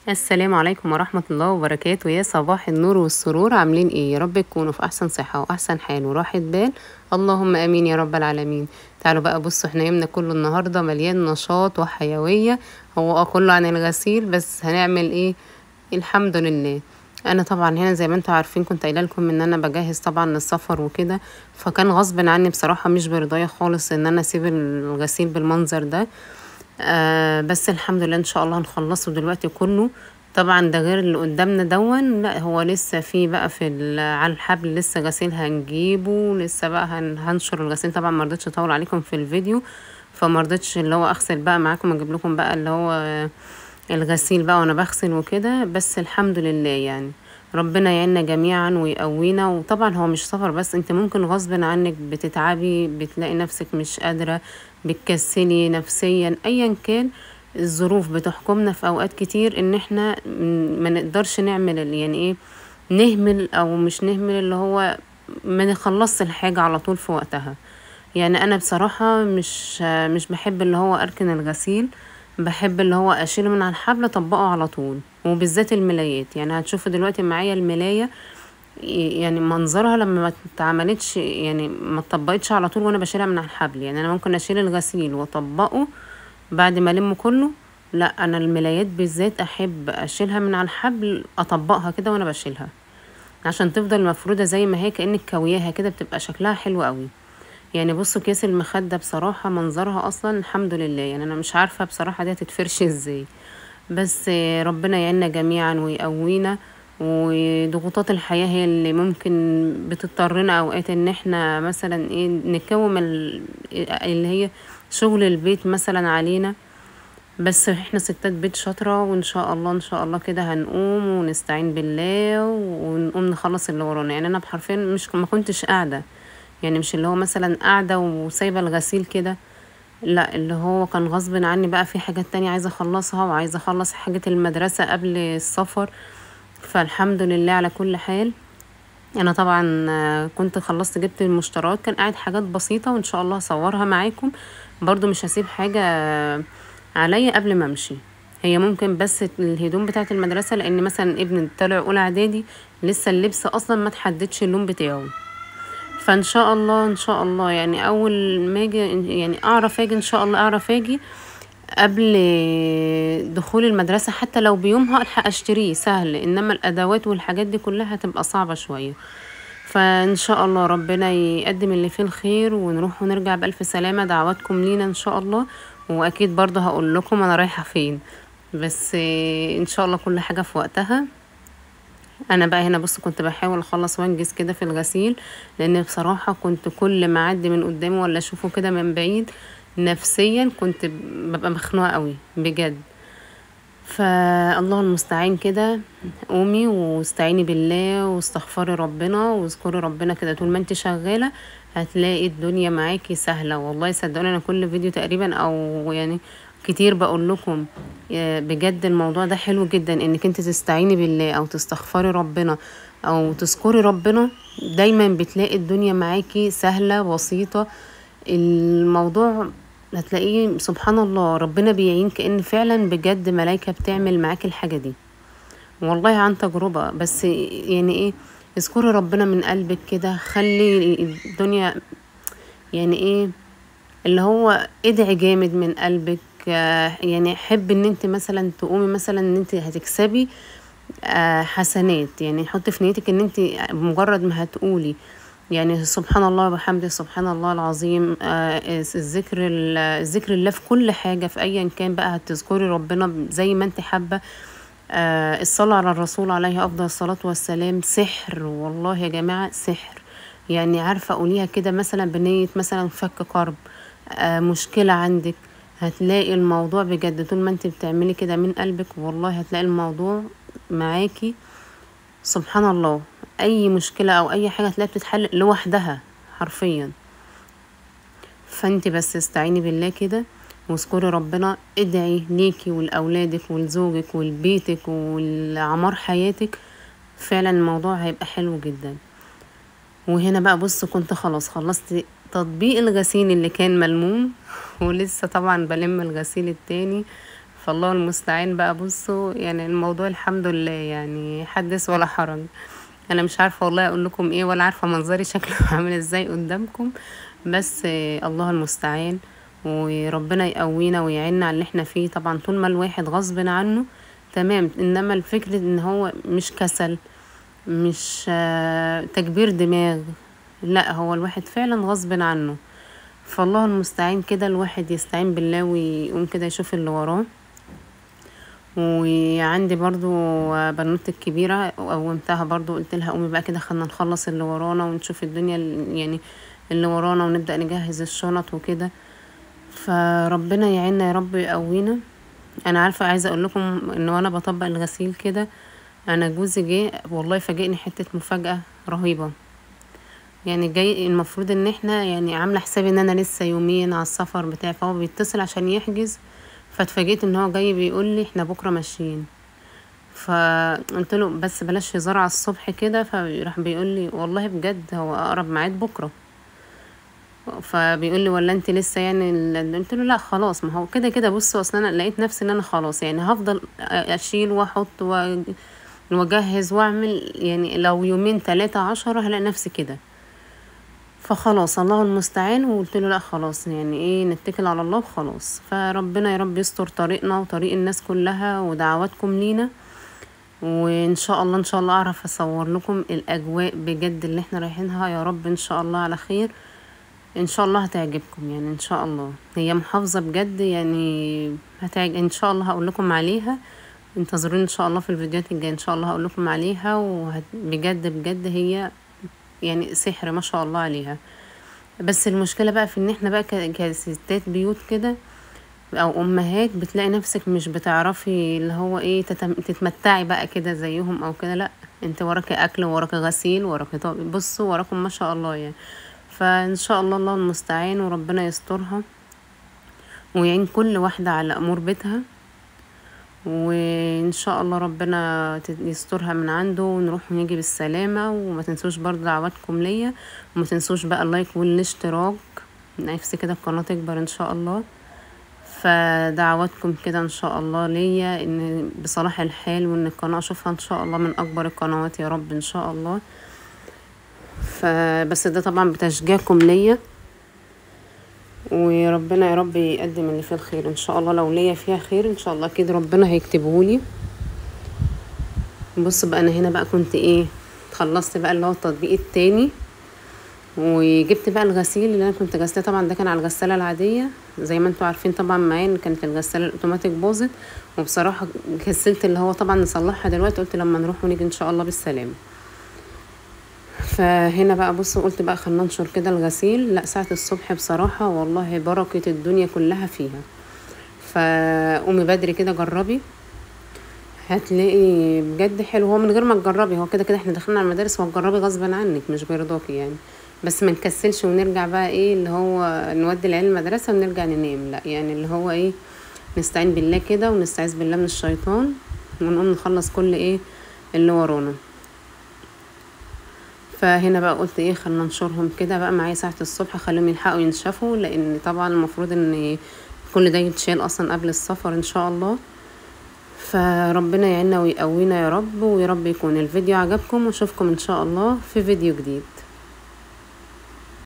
السلام عليكم ورحمة الله وبركاته. يا صباح النور والسرور، عاملين ايه؟ يا رب تكونوا في احسن صحة واحسن حال وراحة بال، اللهم امين يا رب العالمين. تعالوا بقى بصوا، احنا يومنا كله النهاردة مليان نشاط وحيوية، هو كله عن الغسيل، بس هنعمل ايه؟ الحمد لله. انا طبعا هنا زي ما انتم عارفين كنت قايله لكم ان انا بجهز طبعا للسفر وكده، فكان غصب عني بصراحة، مش برضايا خالص ان انا اسيب الغسيل بالمنظر ده. بس الحمد لله ان شاء الله هنخلصه دلوقتي كله. طبعا ده غير اللي قدامنا دون، لا هو لسه في بقى في على الحبل لسه غسيل هنجيبه، لسه بقى هنشر الغسيل. طبعا ما رضيتش اطول عليكم في الفيديو، فما رضيتش اللي هو اغسل بقى معاكم، اجيب لكم بقى اللي هو الغسيل بقى وانا بغسل وكده. بس الحمد لله يعني ربنا يعيننا جميعا ويقوينا. وطبعا هو مش سفر بس، انت ممكن غصب عنك بتتعبي، بتلاقي نفسك مش قادرة، بتكسلي نفسيا، ايا كان الظروف بتحكمنا في اوقات كتير ان احنا ما نقدرش نعمل يعني ايه، نهمل او مش نهمل، اللي هو ما نخلصش الحاجة على طول في وقتها. يعني انا بصراحة مش بحب اللي هو اركن الغسيل، بحب اللي هو اشيله من على الحبل اطبقه على طول، وبالذات الملايات. يعني هتشوفوا دلوقتي معايا الملايه يعني منظرها لما ما اتعملتش، يعني ما اتطبقتش على طول وانا بشيلها من على الحبل. يعني انا ممكن اشيل الغسيل واطبقه بعد ما المه كله، لا انا الملايات بالذات احب اشيلها من على الحبل اطبقها كده وانا بشيلها، عشان تفضل مفروده زي ما هي كانك كوياها كده، بتبقى شكلها حلو قوي. يعني بصوا كيس المخدة بصراحة منظرها اصلا الحمد لله، يعني انا مش عارفة بصراحة دي هتتفرش ازاي، بس ربنا يعيننا جميعا ويقوينا. وضغوطات الحياة هي اللي ممكن بتضطرنا اوقات ان احنا مثلا ايه نكوم اللي هي شغل البيت مثلا علينا، بس احنا ستات بيت شاطرة، وان شاء الله ان شاء الله كده هنقوم ونستعين بالله ونقوم نخلص اللي ورانا. يعني انا بحرفيا مش ما كنتش قاعدة، يعني مش اللي هو مثلا قاعدة وسايبة الغسيل كده، لا اللي هو كان غصب عني بقى في حاجات تانية عايزة اخلصها، وعايزة اخلص حاجة المدرسة قبل السفر. فالحمد لله على كل حال. انا طبعا كنت خلصت جبت المشتريات، كان قاعد حاجات بسيطة وان شاء الله هصورها معاكم برضو، مش هسيب حاجة عليا قبل ما امشي. هي ممكن بس الهدوم بتاعت المدرسة، لان مثلا ابني طالع اولى اعدادي لسه اللبس اصلا ما تحددش اللون بتاعه، فان شاء الله ان شاء الله يعني اول ما اجي يعني اعرف اجي ان شاء الله، اعرف اجي قبل دخول المدرسة، حتى لو بيومها الحق اشتريه سهل، انما الادوات والحاجات دي كلها هتبقى صعبة شوية. فان شاء الله ربنا يقدم اللي فيه الخير ونروح ونرجع بالف سلامه. دعواتكم لينا ان شاء الله، واكيد برضه هقول لكم انا رايحة فين، بس ان شاء الله كل حاجة في وقتها. انا بقى هنا بص كنت بحاول اخلص وانجز كده في الغسيل، لان بصراحة كنت كل ما اعدي من قدامي ولا اشوفه كده من بعيد نفسيا كنت ببقى مخنوقه قوي بجد. فالله المستعان كده، قومي واستعيني بالله واستغفري ربنا واذكري ربنا كده طول ما انت شغالة، هتلاقي الدنيا معاكي سهلة والله. صدقوني انا كل فيديو تقريبا او يعني كتير بقول لكم بجد الموضوع ده حلو جدا، انك انت تستعيني بالله او تستغفري ربنا او تذكري ربنا، دايما بتلاقي الدنيا معاكي سهلة بسيطة. الموضوع هتلاقيه سبحان الله ربنا بيعين، كأن فعلا بجد ملايكة بتعمل معاكي الحاجة دي، والله عن تجربه. بس يعني ايه، اذكري ربنا من قلبك كده، خلي الدنيا يعني ايه اللي هو ادعي جامد من قلبك. يعني حب ان انت مثلا تقومي مثلا ان انت هتكسبي حسنات، يعني حطي في نيتك ان انت بمجرد ما هتقولي يعني سبحان الله وبحمده سبحان الله العظيم، الذكر الذكر الله في كل حاجة، في ايا كان بقى هتذكري ربنا زي ما انت حابة. الصلاة على الرسول عليه افضل الصلاة والسلام سحر، والله يا جماعة سحر. يعني عارفه قوليها كده مثلا بنيه مثلا فك كرب، مشكلة عندك، هتلاقي الموضوع بجد طول ما انت بتعملي كده من قلبك والله هتلاقي الموضوع معاكي سبحان الله. اي مشكلة او اي حاجة هتلاقيها بتتحل لوحدها حرفيا. فانت بس استعيني بالله كده واذكري ربنا، ادعي ليكي ولاولادك ولزوجك ولبيتك ولعمار حياتك، فعلا الموضوع هيبقى حلو جدا. وهنا بقى بص كنت خلاص خلصت تطبيق الغسيل اللي كان ملموم، ولسه طبعا بلم الغسيل التاني. فالله المستعان بقى. بصوا يعني الموضوع الحمد لله يعني حدث ولا حرج. انا مش عارفه والله اقول لكم ايه، ولا عارفه منظري شكله عامل ازاي قدامكم، بس الله المستعان، وربنا يقوينا ويعيننا على اللي احنا فيه. طبعا طول ما الواحد غصب عنه تمام، انما الفكرة ان هو مش كسل، مش تكبير دماغ، لا هو الواحد فعلا غصب عنه. فالله المستعان كده، الواحد يستعين بالله ويقوم كده يشوف اللي وراه. وعندي برضو بنوتي الكبيرة قومتها برضو، قلت لها قومي بقى كده خلينا نخلص اللي ورانا ونشوف الدنيا يعني اللي ورانا، ونبدأ نجهز الشنط وكده. فربنا يعيننا يا رب يقوينا. انا عارفة عايزة اقول لكم ان وانا بطبق الغسيل كده، انا جوزي جه والله فاجئني حتة مفاجأة رهيبة. يعني جاي المفروض ان احنا يعني عاملة حسابي ان انا لسه يومين على السفر بتاعي، فهو بيتصل عشان يحجز، فاتفاجئت ان هو جاي بيقول لي احنا بكره ماشيين. فقلت له بس بلاش هزار على الصبح كده. فراح بيقول لي والله بجد هو اقرب ميعاد بكره. فبيقول لي ولا انت لسه يعني؟ قلت له لا خلاص، ما هو كده كده. بصوا اصل انا لقيت نفسي ان انا خلاص يعني هفضل اشيل واحط واجهز واعمل، يعني لو يومين 3 10 هلاقي نفسي كده. فخلاص الله المستعان. وقلت له لا خلاص يعني ايه، نتكل على الله وخلاص. فربنا يا رب يستر طريقنا وطريق الناس كلها، ودعواتكم لينا، وان شاء الله ان شاء الله اعرف اصور لكم الاجواء بجد اللي احنا رايحينها يا رب ان شاء الله على خير. ان شاء الله هتعجبكم يعني ان شاء الله. هي محافظة بجد يعني هتعجب ان شاء الله، هقول لكم عليها، انتظروني ان شاء الله في الفيديوهات الجاية ان شاء الله هقول لكم عليها. وبجد بجد هي يعني سحر ما شاء الله عليها. بس المشكلة بقى في ان احنا بقى كستات بيوت كده او امهات، بتلاقي نفسك مش بتعرفي اللي هو ايه تتمتعي بقى كده زيهم او كده. لا انت وراكي اكل وراكي غسيل وراكي بصوا وراكم ما شاء الله يعني. فان شاء الله الله المستعان، وربنا يسترها ويعين كل واحدة على امور بيتها، وان شاء الله ربنا يسترها من عنده ونروح ونيجي بالسلامة. وما تنسوش برضو دعواتكم ليا، وما تنسوش بقى ال like والاشتراك، نفسي كده القناة تكبر ان شاء الله. فدعواتكم كده ان شاء الله ليا ان بصلاح الحال، وان القناة اشوفها ان شاء الله من اكبر القنوات يا رب ان شاء الله. فبس ده طبعا بتشجيعكم ليا، وربنا يا رب يقدم اللي فيه الخير ان شاء الله. لو ليا فيها خير ان شاء الله اكيد ربنا هيكتبهولي. بص بقى انا هنا بقى كنت ايه، خلصت بقى اللي هو التطبيق التاني، وجبت بقى الغسيل اللي انا كنت غسلاه. طبعا ده كان على الغسالة العادية زي ما انتوا عارفين طبعا معايا ان كانت الغسالة الاوتوماتيك باظت، وبصراحة كسلت اللي هو طبعا نصلحها دلوقتي، قلت لما نروح ونيجي ان شاء الله بالسلامة. فهنا بقى بصوا قلت بقى خلينا ننشر كده الغسيل. لا ساعة الصبح بصراحة والله بركة الدنيا كلها فيها. فقومي بدري كده جربي، هتلاقي بجد حلو. هو من غير ما تجربي، هو كده كده احنا دخلنا على المدارس وهتجربي غصب عنك مش بيرضاكي يعني. بس ما نكسلش ونرجع بقى ايه اللي هو نودي العيال المدرسة ونرجع ننام، لا يعني اللي هو ايه نستعين بالله كده ونستعيذ بالله من الشيطان، ونقوم نخلص كل ايه اللي ورانا. فهنا بقى قلت ايه خلينا ننشرهم كده بقى معايا ساعة الصبح، خليهم يلحقوا ينشفوا، لان طبعا المفروض ان كل ده يتشال اصلا قبل السفر ان شاء الله. فربنا يعيننا ويقوينا يا رب، ويا رب يكون الفيديو عجبكم، واشوفكم ان شاء الله في فيديو جديد.